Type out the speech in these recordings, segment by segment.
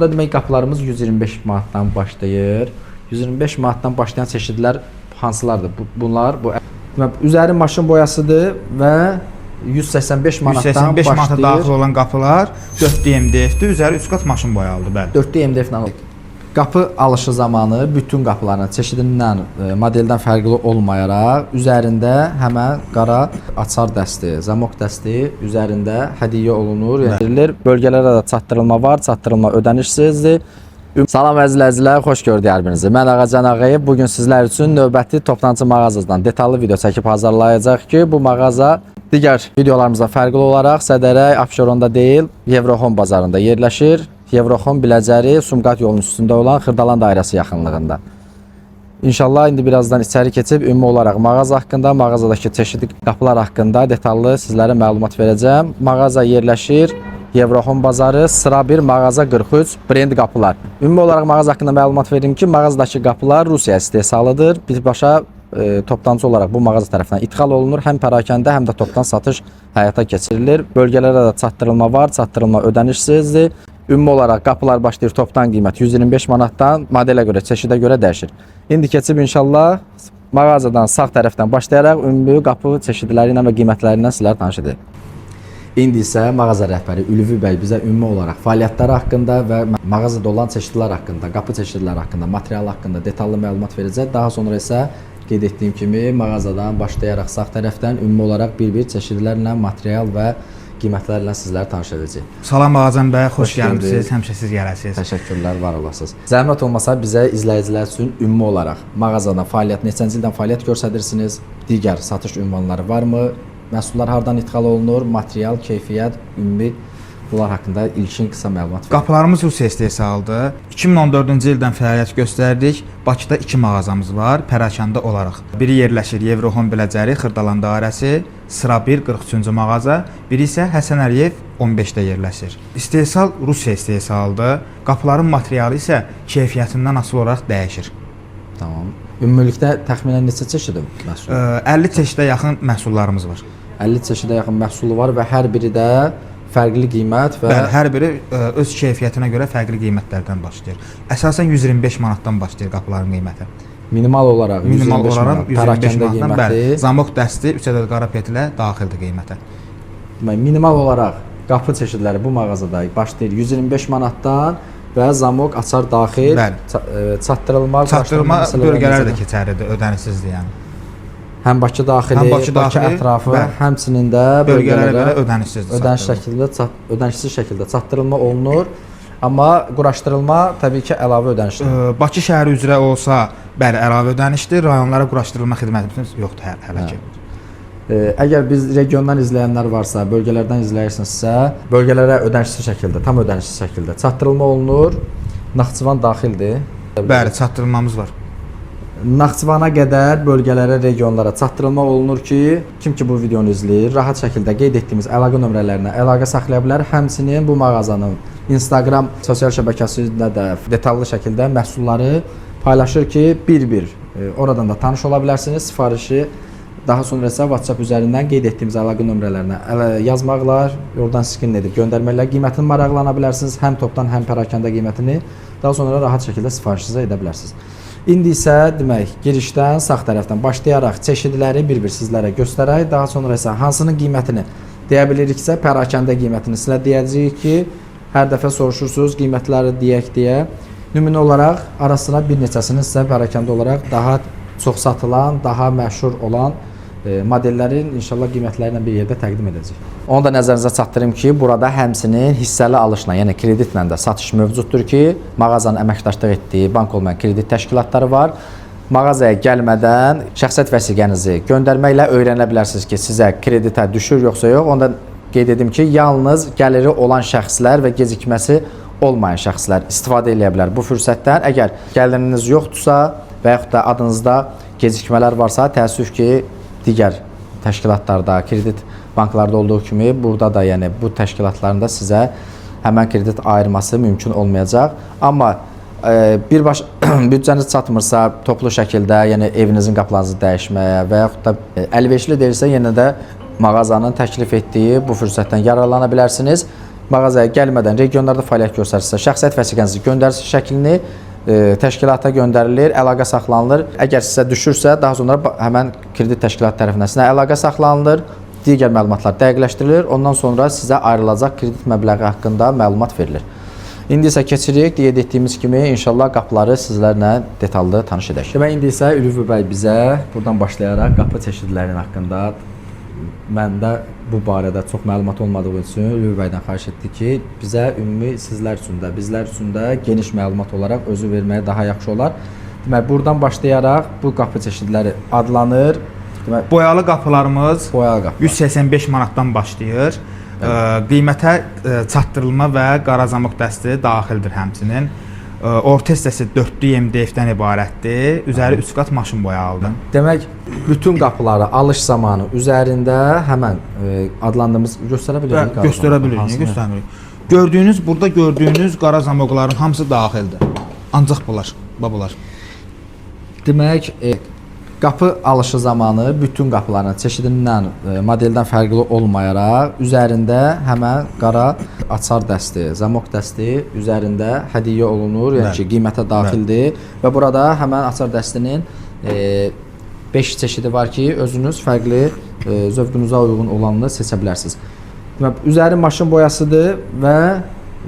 Burada demək qapılarımız 125 manatdan başlayır. 125 manatdan başlayan çeşidlər hansılardır? Bunlar bu demək, üzəri maşın boyasıdır və 185 manatdan 185 manata başlayır. daxil olan qapılar 4D MDF-dir, üzəri 3 qat maşın boyalıdır, bəli. 4D MDF-lə qapı alışı zamanı bütün qapıların çeşidindən, modeldən fərqli olmayaraq üzərində həmən qara açar dəsti, zamok dəsti üzərində hədiyyə olunur, yəni verilir. Bölgələrə də çatdırılma var, çatdırılma ödənişsizdir. Salam əziz izləyicilər, xoş gördük hər birinizi. Mən Ağacan Ağayev. Bu gün sizlər üçün növbəti toptancı mağazadan detallı video çəkib hazırlayacaq ki, bu mağaza digər videolarımızdan fərqli olaraq Sədərək, Abşeronda deyil, Yevrohom bazarında yerləşir. Yevrohom Biləcəri, Sumqayıt yolunun üstündə olan Xırdalan dairəsi yaxınlığında. İnşallah indi birazdan içəri keçib ümumi olaraq mağaza haqqında, mağazadakı çeşidli qapılar haqqında detallı sizlərə məlumat verəcəm. Mağaza yerləşir Yevrohom bazarı, sıra 1, mağaza 43, brend qapılar. Ümumi olaraq mağaza haqqında məlumat verim ki, mağazadakı qapılar Rusiya istehsalıdır. Birbaşa toptancı olaraq bu mağaza tərəfindən idxal olunur. Həm pərakəndə, həm də topdan satış həyata keçirilir. Bölgələrə də çatdırılma var, çatdırılma ödənişsizdir. Ümumi olaraq qapılar başlayır topdan qiymət 125 manatdan, modelə görə, çeşidə görə dəyişir. İndi keçib inşallah mağazadan sağ tərəfdən başlayaraq ümumi qapı çeşidləri ilə və qiymətləri ilə sizləri tanış edək. İndi isə mağaza rəhbəri Ülvi bəy bizə ümumi olaraq fəaliyyətləri haqqında və mağazada olan çeşidlər haqqında, qapı çeşidləri haqqında, material haqqında detallı məlumat verəcək. Daha sonra isə qeyd etdiyim kimi mağazadan başlayaraq sağ tərəfdən ümumi olaraq bir-bir çeşidlərlə, material və qiymətlərlə sizləri tanış edəcək. Salam Ağacan bəy, xoş Xoş gördük. gəlmisiniz. Həmişə siz gələsiniz. Təşəkkürlər, var olasınız. Zəhmət olmasa bizə izləyicilər üçün ümumi olaraq mağazada fəaliyyət neçənci ildən fəaliyyət göstərirsiniz? Digər satış ünvanları varmı? Məhsullar hardan idxal olunur? Material, keyfiyyət, ümumi bunlar haqqında ilkin qısa məlumat verin. Qapılarımız Rusiya istehsalıdır. 2014-cü ildən fəaliyyət göstərdik. Bakıda 2 mağazamız var, pərakəndə olaraq. Biri yerləşir Yevrohom Biləcəri, Xırdalan dairəsi, sıra 1 43-cü mağaza, biri isə Həsən Əliyev 15-də yerləşir. İstehsal Rusiya istehsalıdır. Qapıların materialı isə keyfiyyətindən asılı olaraq dəyişir. Tamam. Ümumilikdə təxminən neçə çeşid məhsul? 50 çeşidə yaxın məhsullarımız var. 50 çeşidə yaxın məhsulu var və hər biri də fərqli qiymət və Bəli, hər biri öz keyfiyyətinə görə fərqli qiymətlərdən başlayır. Əsasən 125 manatdan başlayır qapıların qiyməti. minimal olaraq Minimal 125 olaraq manat 125 pərakəndə manatdan, bəli. qiyməti. Zamok dəsti 3 ədəd qara petlə daxildir qiymətə. Demək, minimal olaraq qapı çeşidləri bu mağazada başlayır 125 manatdan və zamok açar daxil, Bəli. çatdırılma, Çatdırma quraşdırma məsələləri bölgələr də necədir? keçərlidir, ödənişsizdir yəni. Həm Bakı daxili, Həm Bakı Bakı daxili, ətrafı, bəli. həmçinin də Bölgələrə bölgələrə görə ödənişsizdir. ödəniş çatdırma. şəkildə ödənişsiz şəkildə çatdırılma olunur. Amma quraşdırılma təbii ki, əlavə ödənişdir. Bakı şəhəri üzrə olsa, bəli, əlavə ödənişdir. Rayonlara quraşdırılma xidmətimiz yoxdur hələ ki. Əgər biz regiondan izləyənlər varsa, bölgələrdən izləyirsinizsə, bölgələrə ödənişsiz şəkildə, tam ödənişsiz şəkildə çatdırılma olunur. Naxçıvan daxildir. Bəli, çatdırılmamız var. Naxçıvana qədər bölgələrə, regionlara çatdırılma olunur ki, kim ki bu videonu izləyir, rahat şəkildə qeyd etdiyimiz əlaqə nömrələrinə əlaqə saxlaya bilər. Həmçinin bu mağazanın Instagram sosial şəbəkəsində də detallı şəkildə məhsulları paylaşır ki, bir-bir oradan da tanış ola bilərsiniz. Sifarişi daha sonra isə WhatsApp üzərindən qeyd etdiyimiz əlaqə nömrələrinə yazmaqla, oradan skrin edib göndərməklə qiymətini maraqlana bilərsiniz. Həm topdan, həm pərakəndə qiymətini daha sonra rahat şəkildə sifarişinizi edə bilərsiniz. İndi isə demək, girişdən sağ tərəfdən başlayaraq çeşidləri bir-bir sizlərə göstərək. Daha sonra isə hansının qiymətini deyə biliriksə, pərakəndə qiymətini sizə deyəcəyik ki, hər dəfə soruşursunuz qiymətləri deyək deyə. Nümunə olaraq arasına bir neçəsini sizə pərakəndə olaraq daha çox satılan, daha məşhur olan modellərin inşallah qiymətləri ilə bir yerdə təqdim edəcəyik. Onu da nəzərinizə çatdırım ki, burada həmçinin hissəli alışla, yəni kreditlə də satış mövcuddur ki, mağazanın əməkdaşlıq etdiyi bank olmayan kredit təşkilatları var. Mağazaya gəlmədən şəxsiyyət vəsiqənizi göndərməklə öyrənə bilərsiniz ki, sizə kreditə düşür yoxsa yox. Onu da qeyd edim ki, yalnız gəliri olan şəxslər və gecikməsi olmayan şəxslər istifadə eləyə bilər bu fürsətdən. Əgər gəliriniz yoxdursa və yaxud da adınızda gecikmələr varsa, təəssüf ki, digər təşkilatlarda, kredit banklarda olduğu kimi burada da, yəni bu təşkilatlarında sizə həmən kredit ayırması mümkün olmayacaq. Amma birbaşa büdcəniz çatmırsa toplu şəkildə, yəni evinizin qapılarınızı dəyişməyə və yaxud da əlverişli deyilsə, yenə də mağazanın təklif etdiyi bu fürsətdən yararlana bilərsiniz. Mağazaya gəlmədən regionlarda fəaliyyət göstərirsə, şəxsiyyət vəsiqənizi göndərirsiniz şəklini təşkilata göndərilir, əlaqə saxlanılır. Əgər sizə düşürsə, daha sonra həmən kredit təşkilatı tərəfindən sizə əlaqə saxlanılır, digər məlumatlar dəqiqləşdirilir. Ondan sonra sizə ayrılacaq kredit məbləği haqqında məlumat verilir. İndi isə keçirik, qeyd etdiyimiz kimi inşallah qapıları sizlərlə detallı tanış edək. Demək indi isə Ülvi bəy bizə buradan başlayaraq qapı çeşidlərinin haqqında məndə bu barədə çox məlumat olmadığı üçün Ülvi bəydən xahiş etdi ki, bizə ümumi sizlər üçün də, bizlər üçün də geniş məlumat olaraq özü verməyə daha yaxşı olar. Demək buradan başlayaraq bu qapı çeşidləri adlanır. Demək Boyalı qapılarımız boyalı qapı. 185 manatdan başlayır. Qiymətə çatdırılma və qara zamok dəsti daxildir həmçinin. Orta hissəsi 4-lük MDF-dən ibarətdir. Üzəri 3 qat maşın boyalıdır. Demək bütün qapıları alış zamanı üzərində həmən adlandığımız göstərə bilirik. Və göstərə bilirik, niyə göstərmirik? Gördüyünüz, burada gördüyünüz qara zamokların hamısı daxildir. Ancaq bunlar, bax bunlar. Demək, qapı alışı zamanı bütün qapıların çeşidindən, modeldən fərqli olmayaraq üzərində həmən qara açar dəsti, zamok dəsti üzərində hədiyyə olunur, yəni ki, qiymətə daxildir və burada həmən açar dəstinin 5 çeşidi var ki, özünüz fərqli zövqünüzə uyğun olanını seçə bilərsiniz. Demək, üzəri maşın boyasıdır və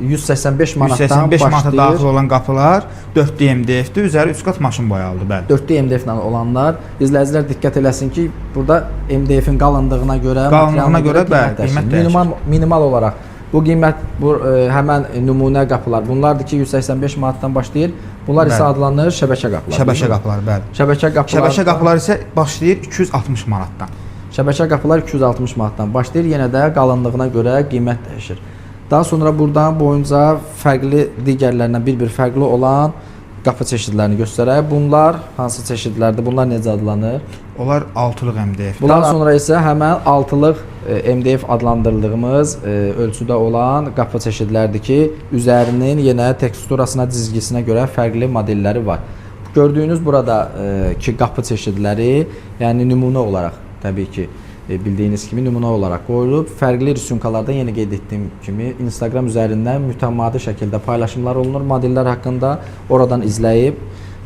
185 manatdan 185 manata başlayır. daxil olan qapılar 4-lük MDF-dir, üzəri 3 qat maşın boyalıdır, bəli. 4-lük MDF ilə olanlar izləyicilər diqqət eləsin ki, burada MDF-in qalınlığına görə, Qalınlığına materialına görə, bəli, dəyişir. qiymət dəyişir. Minimal olaraq bu qiymət bu həmən nümunə qapılar. Bunlardır ki, 185 manatdan başlayır. Bunlar isə Bəli. adlanır şəbəkə qapılar. Şəbəkə qapıları, bəli. Şəbəkə qapılar. Şəbəkə qapıları isə başlayır 260 manatdan. Şəbəkə qapılar 260 manatdan başlayır. Yenə də qalınlığına görə qiymət dəyişir. Daha sonra buradan boyunca fərqli digərlərindən bir-bir fərqli olan qapı çeşidlərini göstərək. Bunlar hansı çeşidlərdir? Bunlar necə adlanır? Onlar 6-lıq MDF. Bundan sonra isə həmən 6-lıq MDF adlandırdığımız ölçüdə olan qapı çeşidləridir ki, üzərinin yenə teksturasına, cizgisinə görə fərqli modelləri var. Gördüyünüz burada ki, qapı çeşidləri, yəni nümunə olaraq təbii ki, bildiyiniz kimi nümunə olaraq qoyulub. Fərqli rüsumkalarda yenə qeyd etdiyim kimi Instagram üzərindən mütəmadi şəkildə paylaşımlar olunur modellər haqqında. Oradan izləyib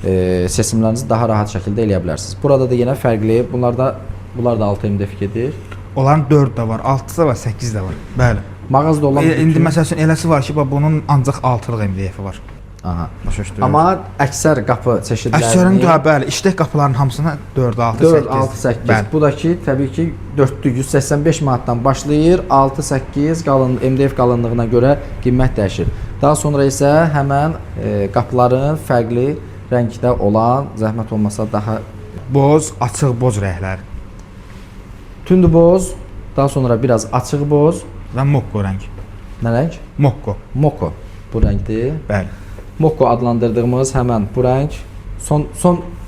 seçimlərinizi daha rahat şəkildə eləyə bilərsiniz. Burada da yenə fərqli, bunlar da 6 MDF gedir. Onların 4 də var, 6 da var, 8 də var. Bəli. Mağazada olan İndi məsəl üçün eləsi var ki, bax bunun ancaq 6-lıq MDF-i var. Aha. Başa düşdünüz? Amma əksər qapı çeşidlərini əksərin də bəli, işlək qapıların hamısına 4, 6, 8. 4, 6, 8. Bəli. Bu da ki, təbii ki, 4-lük 185 manatdan başlayır, 6, 8 qalın MDF qalınlığına görə qiymət dəyişir. Daha sonra isə həmən qapıların fərqli rəngdə olan, zəhmət olmasa daha Boz, açıq boz rənglər tünd boz, daha sonra biraz açıq boz. və mokko rəng. Nə rəng? Mokko. Moko bu rəngdir. Bəli. Moko adlandırdığımız həmən bu rəng son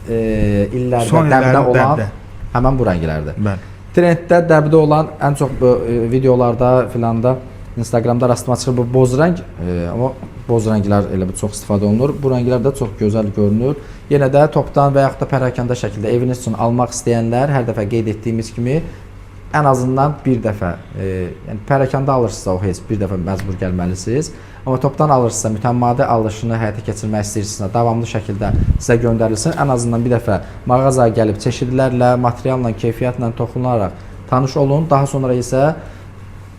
illərdə Son dəbdə illərdə olan dəbdə. həmən bu rənglərdir. Bəli. Trenddə dəbdə olan ən çox bu videolarda filanda Instagramda rastıma çıxır bu boz rəng, amma boz rənglər elə bir çox istifadə olunur. Bu rənglər də çox gözəl görünür. Yenə də topdan və yaxud da pərakəndə şəkildə eviniz üçün almaq istəyənlər hər dəfə qeyd etdiyimiz kimi ən azından bir dəfə, yəni pərakəndə alırsınızsa o heç bir dəfə məcbur gəlməlisiniz. Amma topdan alırsınızsa, mütəmadi alışını həyata keçirmək istəyirsinizsə, davamlı şəkildə sizə göndərilsin. Ən azından bir dəfə mağazaya gəlib çeşidlərlə, materialla, keyfiyyətlə toxunaraq tanış olun. Daha sonra isə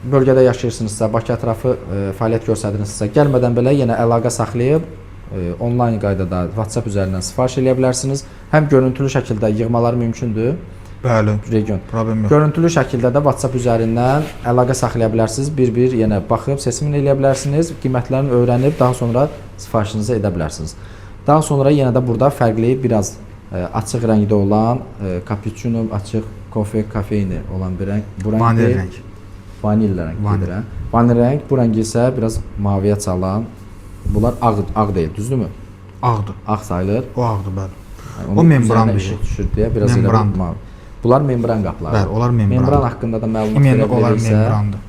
bölgədə yaşayırsınızsa, Bakı ətrafı fəaliyyət göstərirsinizsə, gəlmədən belə yenə əlaqə saxlayıb onlayn qaydada WhatsApp üzərindən sifariş eləyə bilərsiniz. Həm görüntülü şəkildə yığmalar mümkündür. Bəli. Region. Problem yox. Görüntülü şəkildə də WhatsApp üzərindən əlaqə saxlaya bilərsiniz. Bir-bir yenə baxıb seçimini eləyə bilərsiniz. Qiymətlərini öyrənib daha sonra sifarişinizi edə bilərsiniz. Daha sonra yenə də burada fərqli biraz açıq rəngdə olan cappuccino, açıq kofe, kofeini olan bir rəng. Bu rəngdir. Vanil rəng. Vanil rəng Vanil. gedir, hə? Vanil rəng, bu rəng isə biraz maviyə çalan. Bunlar ağ deyil, düzdürmü? Ağdır. Ağ sayılır. O ağdır, bəli. Yəni O membrandır. Üzərinə işıq düşür deyə biraz elə Membrandır. mavi. Bunlar membran qapıları. Bəli, onlar membrandır. Membran haqqında da məlumat İmенно verə onlar biləriksə, membrandır.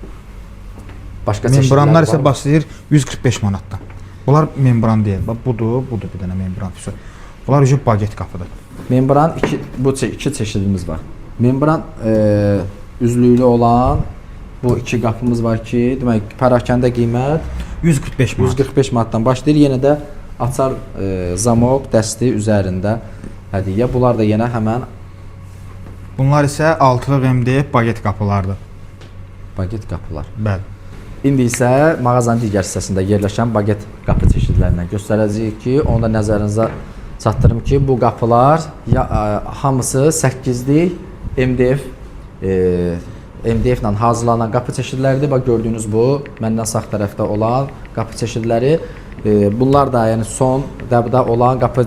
başqa çeşidləri Membranlar isə var mı? başlayır 145 manatdan. Bunlar membran deyil. Bax budur, budur bir dənə membran. Bunlar ücü baget qapıdır. Membran iki çeşidimiz var. Membran üzlüklü olan Bu iki qapımız var ki, demək pərakəndə qiymət 145 manat. 145 manatdan başlayır. Yenə də açar zamok dəsti üzərində hədiyyə. Bunlar da yenə həmən Bunlar isə altılıq MDF baget qapılardır. baget qapılar. Bəli. İndi isə mağazanın digər hissəsində yerləşən baget qapı çeşidlərindən göstərəcəyik ki, onu da nəzərinizə çatdırım ki, bu qapılar hamısı 8-lik MDF MDF ilə hazırlanan qapı çeşidləridir. Bax gördüyünüz bu məndən sağ tərəfdə olan qapı çeşidləri. Bunlar da yəni son dəbdə olan qapı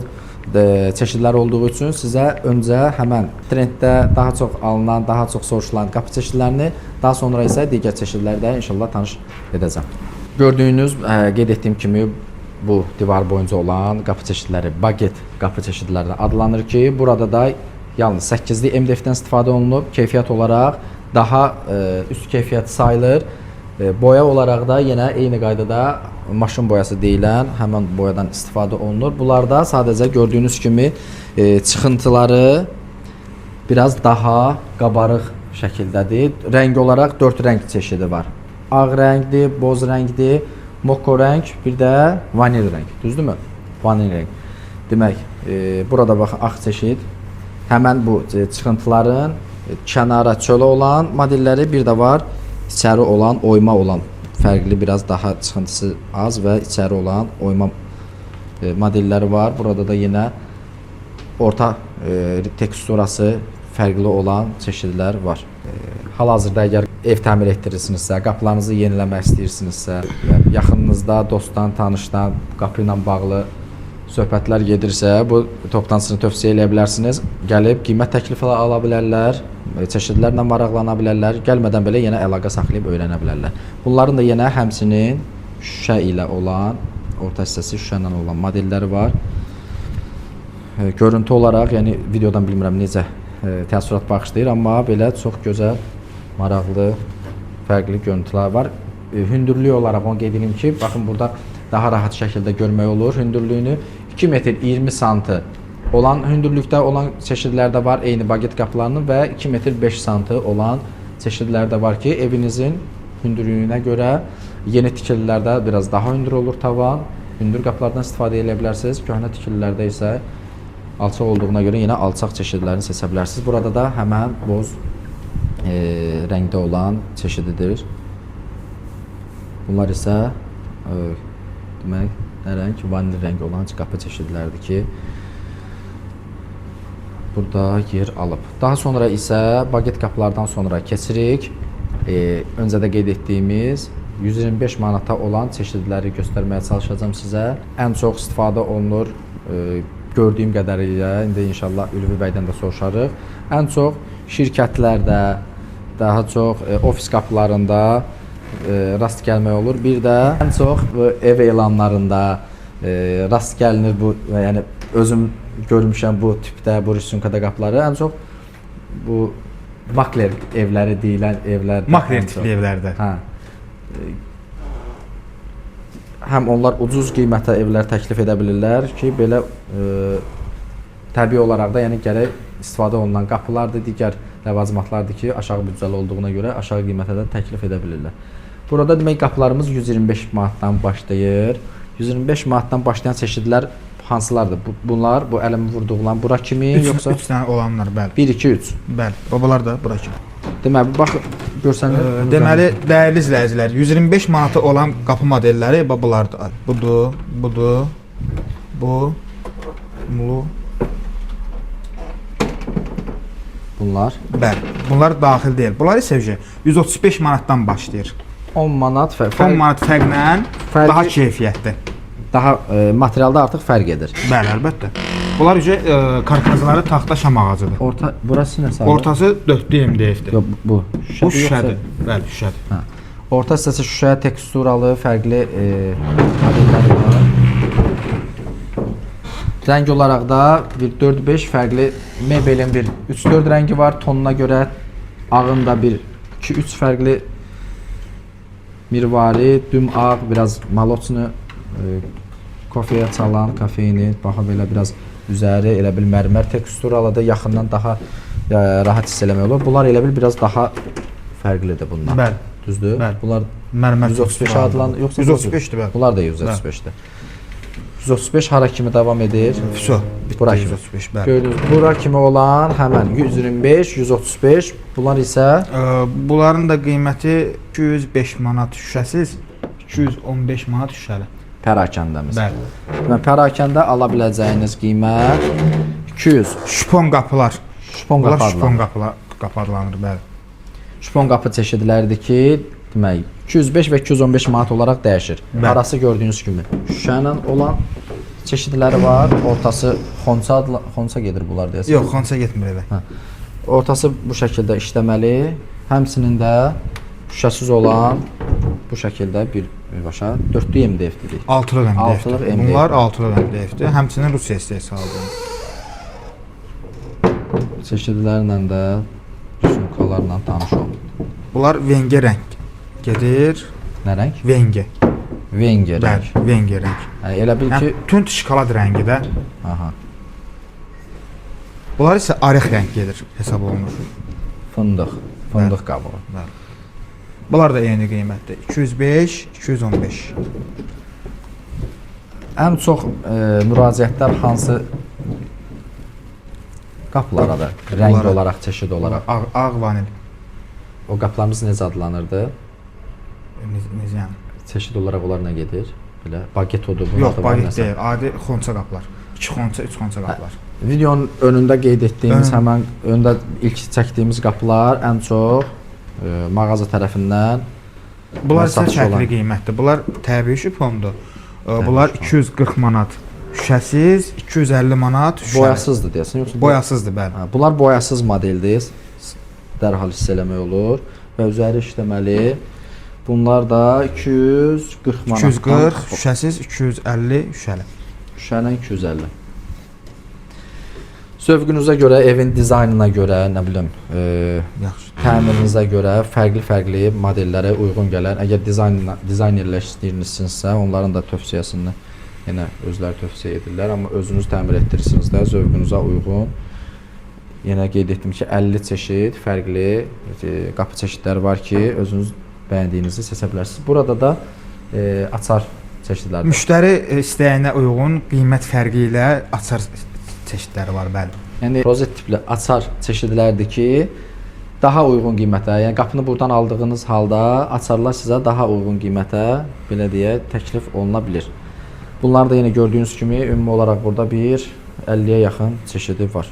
çeşidləri olduğu üçün sizə öncə həmən trenddə daha çox alınan, daha çox soruşulan qapı çeşidlərini, daha sonra isə digər çeşidləri də inşallah tanış edəcəm. Gördüyünüz, qeyd etdiyim kimi bu divar boyunca olan qapı çeşidləri baget qapı çeşidləri adlanır ki, burada da yalnız 8-lik MDF-dən istifadə olunub, keyfiyyət olaraq daha üst keyfiyyət sayılır. Boya olaraq da yenə eyni qaydada maşın boyası deyilən həmin boyadan istifadə olunur. Bunlarda sadəcə gördüyünüz kimi çıxıntıları biraz daha qabarıq şəkildədir. Rəng olaraq 4 rəng çeşidi var. Ağ rəngdir, boz rəngdir, moko rəng, bir də vanil rəng. Düzdürmü? Vanil rəng. Demək, burada baxın ağ çeşid. Həmən bu çıxıntıların kənara çölə olan modelləri, bir də var içəri olan, oyma olan. Fərqli biraz daha çıxıntısı az və içəri olan oyma modelləri var. Burada da yenə orta teksturası fərqli olan çeşidlər var. Hal-hazırda əgər ev təmir etdirirsinizsə, qapılarınızı yeniləmək istəyirsinizsə, yaxınınızda dostdan, tanışdan qapı ilə bağlı söhbətlər gedirsə, bu toptancısını tövsiyə eləyə bilərsiniz. Gəlib qiymət təklifi ala bilərlər, çeşidlərlə maraqlana bilərlər, gəlmədən belə yenə əlaqə saxlayıb öyrənə bilərlər. Bunların da yenə həmçinin şüşə ilə olan, orta hissəsi şüşə ilə olan modelləri var. Görüntü olaraq, yəni videodan bilmirəm necə təəssürat bağışlayır, amma belə çox gözəl, maraqlı, fərqli görüntülər var. Hündürlük olaraq onu qeyd edim ki, baxın burada daha rahat şəkildə görmək olur. Hündürlüyünü 2 metr 20 santı olan hündürlükdə olan çeşidlər də var, eyni baget qapılarının və 2 metr 5 santı olan çeşidlər də var ki, evinizin hündürlüyünə görə yeni tikililərdə biraz daha hündür olur tavan. Hündür qapılardan istifadə edə bilərsiniz. Köhnə tikililərdə isə alçaq olduğuna görə yenə alçaq çeşidlərini seçə bilərsiniz. Burada da həmən boz rəngdə olan çeşididir. Bunlar isə demək, nə rəng? Vanil rəng olan qapı çeşidləridir ki, burada yer alıb. Daha sonra isə baget qapılardan sonra keçirik. Öncə də qeyd etdiyimiz 125 manata olan çeşidləri göstərməyə çalışacağam sizə. Ən çox istifadə olunur gördüyüm qədərilə, indi inşallah Ülvi bəydən də soruşarıq. Ən çox şirkətlərdə, daha çox ofis qapılarında rast gəlmək olur. Bir də ən çox bu ev elanlarında rast gəlinir bu, yəni özüm görmüşəm bu tipdə, bu rüsunkada qapıları. Ən çox bu makler evləri deyilən evlərdə. Makler tipli evlərdə. Hə. Həm onlar ucuz qiymətə evlər təklif edə bilirlər ki, belə təbii olaraq da, yəni gərək istifadə olunan qapılardır, digər ləvazimatlardır ki, aşağı büdcəli olduğuna görə aşağı qiymətə də təklif edə bilirlər. Burada demək qapılarımız 125 manatdan başlayır. 125 manatdan başlayan çeşidlər hansılardır? Bunlar, bu əlimi vurduğum bura kimi, yoxsa 3 dənə olanlar, bəli. 1 2 3. Bəli. Babalar da bura kimi. Deməli, bax görsənir. Deməli, dəyərli izləyicilər, 125 manata olan qapı modelləri babalardır. Budur, budur, bu, mulu. Bunlar Bəli, bunlar daxil deyil. Bunlar isə 135 manatdan başlayır. 10 manat fərq. 10 manat fərqlə daha keyfiyyətli. Daha materialda artıq fərq edir. Bəli, əlbəttə. Bunlar karkasları taxta şam ağacıdır. Orta burası nə sayılır? Ortası 4D MDF-dir. Yox, bu şüşədir. Bu şüşədir. Bəli, şüşədir. Hə. Orta hissəsi şüşə, teksturalı, fərqli modelləri var. Rəng olaraq da bir 4-5 fərqli mebelin bir 3-4 rəngi var. Tonuna görə ağın da bir 2-3 fərqli mirvari, düm ağ, biraz maloçnu, kofeyə çalan kofeini, baxa belə biraz üzəri elə bil mərmər teksturalıdır. Yaxından daha rahat hiss eləmək olur. Bunlar elə bil biraz daha fərqlidir bundan. Bəli. Düzdür? Bəli. Bunlar Mərmər 135 adlanır, yoxsa 135-dir, bəli. Bunlar da 135-dir. 135 hara kimi davam edir? Vso, bitdi Bura kimi. 135, bəli. Gördünüz, bura kimi olan həmən 125, 135, bunlar isə Bunların da qiyməti 205 manat şüşəsiz, 215 manat şüşəli. pərakəndəmiz. Bəli. Demək, pərakəndə ala biləcəyiniz qiymət 200 Şpon qapılar. şpon Bunlar qapı şpon adlanır. qapılar, qapı adlanır, bəli. Şpon qapı çeşidləridir ki, demək 205 və 215 manat olaraq dəyişir. Bəli. Arası gördüyünüz kimi şüşə ilə olan çeşidləri var. Ortası xonça adla xonça gedir bunlar deyəsən. Yox, xonça getmir elə. Hə. Ortası bu şəkildə işləməli. Həmçinin də şüşəsiz olan bu şəkildə bir birbaşa dördlük MDF dedik. Altılıq MDF-dir. Altılıq MDF. Bunlar altılıq MDF-dir. Həmçinin Rusiya istehsalıdır. Çeşidlərlə də sumkalarla tanış olun. Bunlar Venge rəng gedir. Nə rəng? Venge. Venger rəng. Bəli, Venge rəng. Hə, elə bil ki, Yəni tünd şokolad rəngi də. aha, Bunlar isə arıq rəng gedir, hesab olunur. fındıq, fındıq qabığı. Bəli. Bunlar da eyni qiymətdə. 205, 215. Ən çox müraciətlər hansı qapılaradadır? Rəng Bunlara. olaraq, çeşid olaraq. Ağ, ağ vanil. O qapılarımız necə adlanırdı? Necə yəni? Çeşid olaraq onlar nə gedir? Belə bagetodur, bunlar Yox, da var baget nəsə. deyil. Adi xonça qapılar. 2 xonça, 3 xonça qapılar. Videonun önündə qeyd etdiyimiz, Ön- həmən öndə ilk çəkdiyimiz qapılar ən çox mağaza tərəfindən Bunlar isə satış fərqli olan. qiymətdir. Bunlar təbii şüpomdur. Bunlar şüpon. 240 manat şüşəsiz, 250 manat şüşəli. Boyasızdır deyəsən, yoxsa Boyasızdır, bəli. Hə, bunlar boyasız modeldir. Dərhal hiss eləmək olur və üzəri işləməli. Bunlar da 240 manatdan. 240 şüşəsiz, 250 şüşəli. Şüşə ilə 250. Zövqünüzə görə, evin dizaynına görə, nə bilim, Yaxşı. təmirinizə görə fərqli-fərqli modellərə uyğun gələn, əgər dizaynerlər istəyirsinizsə, onların da tövsiyəsini yenə özləri tövsiyə edirlər, amma özünüz təmir etdirirsiniz də zövqünüzə uyğun. Yenə qeyd etdim ki, 50 çeşid fərqli qapı çeşidləri var ki, özünüz bəyəndiyinizi seçə bilərsiniz. Burada da açar çeşidləri də. Müştəri istəyinə uyğun qiymət fərqi ilə açar çeşidləri var, bəli. Yəni rozet tipli açar çeşidlərdir ki, daha uyğun qiymətə, yəni qapını buradan aldığınız halda açarlar sizə daha uyğun qiymətə, belə deyək, təklif oluna bilir. Bunlar da yenə gördüyünüz kimi ümumi olaraq burada bir 50-yə yaxın çeşidi var.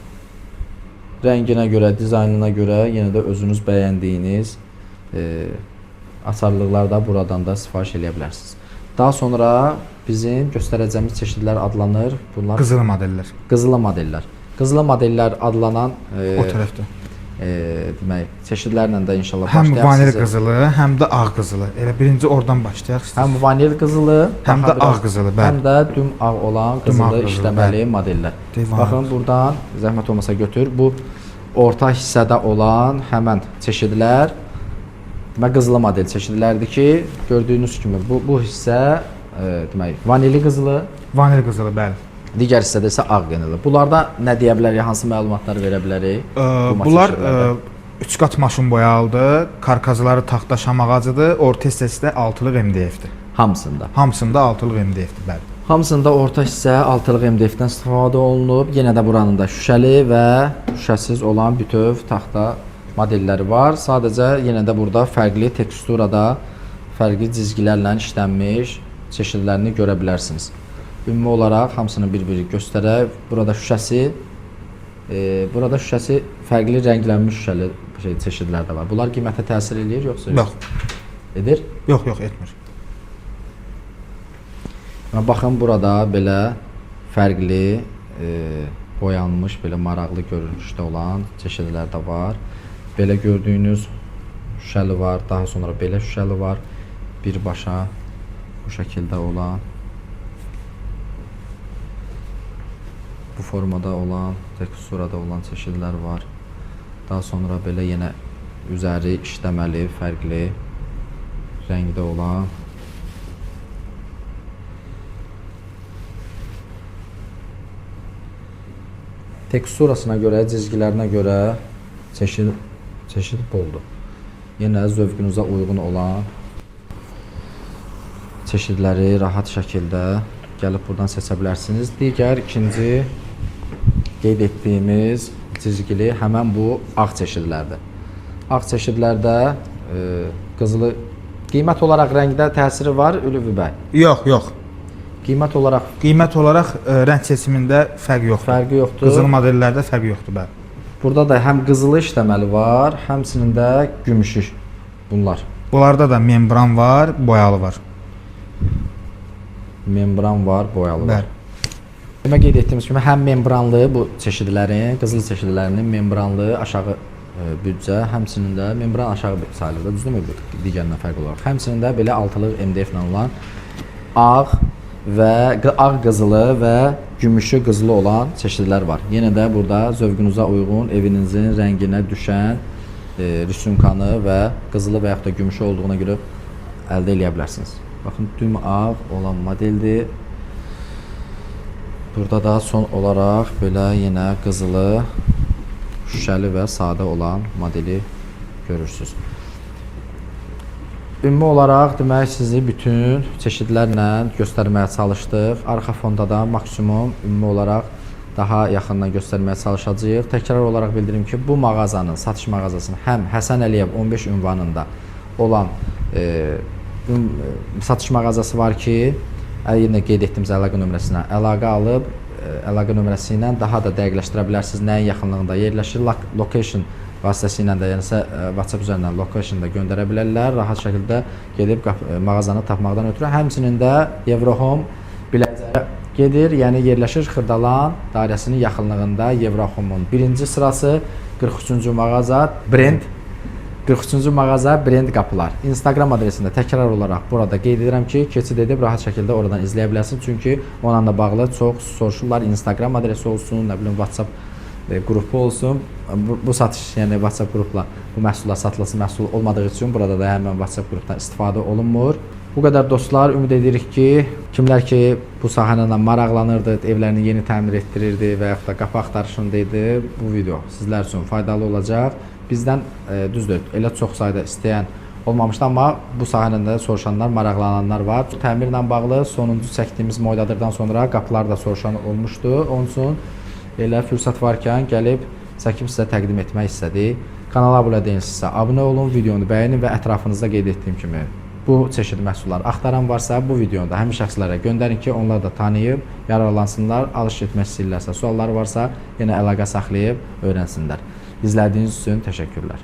Rənginə görə, dizaynına görə yenə də özünüz bəyəndiyiniz açarlıqlar da buradan da sifariş eləyə bilərsiniz. Daha sonra bizim göstərəcəyimiz çeşidlər adlanır. Bunlar Qızılı modellər qızılı modellər. Qızılı modellər adlanan o tərəfdə. Demək, çeşidlərlə də inşallah Həm başlayaq. vanil Sizi- qızılı, həm də ağ qızılı. Elə birinci oradan başlayaq. Həm vanil qızılı, Həm daha də ağ qızılı, bəli. Həm də düm ağ olan Düm qızılı ağ qızılı, işləməli modellər. Divan. Baxın buradan zəhmət olmasa götür. Bu orta hissədə olan həmən çeşidlər demək qızılı model çeşidlərdir ki, gördüyünüz kimi bu hissə demək vanili qızılı, Vanil qızılı, bəli. digər hissədə isə ağ qızılı. Bunlarda nə deyə bilərik, hansı məlumatlar verə bilərik? Bu Bunlar çeşidlərdə. 3 qat maşın boyalıdır, karkazları taxta şam ağacıdır, orta hissəsi də altılıq MDF-dir. Hamısında. Hamısında altılıq MDF-dir, bəli. Hamısında orta hissə altılıq MDF-dən istifadə olunub. Yenə də buranın da şüşəli və şüşəsiz olan bütöv taxta modelləri var. Sadəcə yenə də burada fərqli teksturada, fərqli cizgilərlə işlənmiş çeşidlərini görə bilərsiniz. Ümumi olaraq hamısını bir-bir göstərək. Burada şüşəsi, burada şüşəsi fərqli rənglənmiş şüşəli çeşidlər də var. Bunlar qiymətə təsir eləyir yoxsa Yox. Edir? Yox, yox, etmir. Baxın burada belə fərqli boyanmış, belə maraqlı görünüşdə olan çeşidlər də var. Belə gördüyünüz şüşəli var, daha sonra belə şüşəli var. Birbaşa bu şəkildə olan, bu formada olan, teksturada olan çeşidlər var. Daha sonra belə yenə üzəri işləməli, fərqli rəngdə olan. Teksturasına görə, cizgilərinə görə çeşid boldur. Yenə zövqünüzə uyğun olan çeşidləri rahat şəkildə gəlib buradan seçə bilərsiniz. Digər ikinci qeyd etdiyimiz cizgili həmən bu ağ çeşidlərdir. Ağ çeşidlərdə qızılı qiymət olaraq rəngdə təsiri var Ülvi bəy. Yox, yox. Qiymət olaraq Qiymət olaraq rəng seçimində fərq yoxdur. fərqi yoxdur. Qızıl modellərdə fərq yoxdur, bəli. Burada da həm qızılı işləməli var, həmçinin də gümüşü bunlar. Bunlarda da membran var, boyalı var. Membran var, boyalı var. Bəli. Demək qeyd etdiyimiz kimi həm membranlı bu çeşidlərin, qızıl çeşidlərinin membranlı aşağı büdcə, həmçinin də membran aşağı sayılır da, düzdürmü bu digərindən fərq olaraq. Həmçinin də belə altılıq MDF ilə olan ağ və ağ qızılı və gümüşü qızılı olan çeşidlər var. Yenə də burada zövqünüzə uyğun evinizin rənginə düşən rüsumkanı və qızılı və yaxud da gümüşü olduğuna görə əldə eləyə bilərsiniz. Baxın, düm ağ olan modeldir. Burada da son olaraq belə yenə qızılı, şüşəli və sadə olan modeli görürsüz. Ümumi olaraq demək sizi bütün çeşidlərlə göstərməyə çalışdıq. Arxa fonda da maksimum ümumi olaraq daha yaxından göstərməyə çalışacağıq. Təkrar olaraq bildirim ki, bu mağazanın, satış mağazasının həm Həsən Əliyev 15 ünvanında olan satış mağazası var ki, yenə qeyd etdiyimiz əlaqə nömrəsinə əlaqə alıb, əlaqə nömrəsi ilə daha da dəqiqləşdirə bilərsiniz nəyin yaxınlığında yerləşir. Location vasitəsilə də, yəni WhatsApp üzərindən location da göndərə bilərlər. Rahat şəkildə gedib mağazanı tapmaqdan ötürü. Həmçinin də Evrohome Biləcərə gedir, yəni yerləşir Xırdalan dairəsinin yaxınlığında Evrohome-un birinci sırası 43-cü mağaza brend 43-cü mağaza brend qapılar. Instagram adresində təkrar olaraq burada qeyd edirəm ki, keçid edib rahat şəkildə oradan izləyə bilərsiniz. Çünki onunla da bağlı çox soruşurlar. Instagram adresi olsun, nə bilim WhatsApp qrupu olsun. Bu satış, yəni WhatsApp qrupla bu məhsullar satılası məhsul olmadığı üçün burada da həmən WhatsApp qrupdan istifadə olunmur. Bu qədər dostlar, ümid edirik ki, kimlər ki bu sahə ilə maraqlanırdı, evlərini yeni təmir etdirirdi və yaxud da qapı axtarışında idi, bu video sizlər üçün faydalı olacaq. Bizdən düzdür, elə çox sayda istəyən olmamışdı, amma bu sahədən də soruşanlar, maraqlananlar var. Təmirlə bağlı sonuncu çəkdiyimiz moydadırdan sonra qapılar da soruşan olmuşdu. Onun üçün elə fürsət varkən gəlib çəkib sizə təqdim etmək istədik. Kanala abunə deyilsinizsə abunə olun, videonu bəyənin və ətrafınızda qeyd etdiyim kimi bu çeşid məhsullar axtaran varsa bu videonu da həmin şəxslərə göndərin ki, onlar da tanıyıb yararlansınlar, alış etmək istəyirlərsə, sualları varsa yenə əlaqə saxlayıb öyrənsinlər. İzlədiyiniz üçün təşəkkürlər.